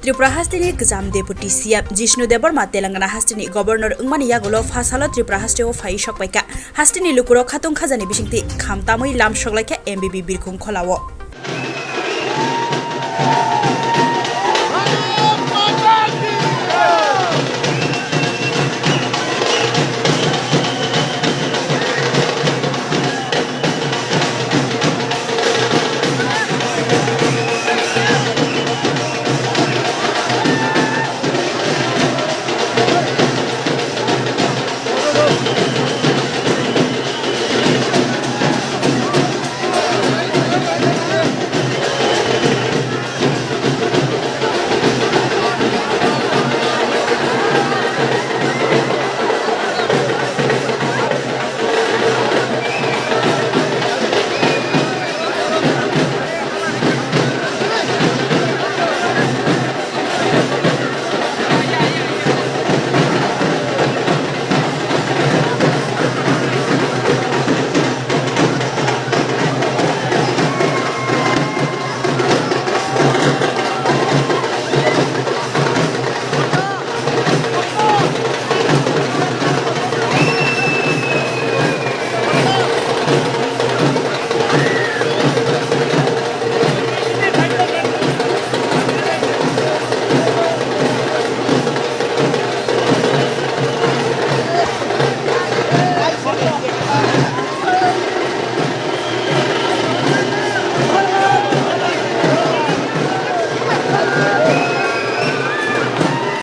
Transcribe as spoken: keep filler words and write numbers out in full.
Tripura hasteni gwjam Deputy C M Jishnu Debbarma Telangana hasteni Governor wngmani yagulo pha salo Tripura hasteo phaiwi sokpaikha. Hasteni lukurok khatung khajani bisingtwi khamtamwi lam soklaikha M B B birkhung kholao.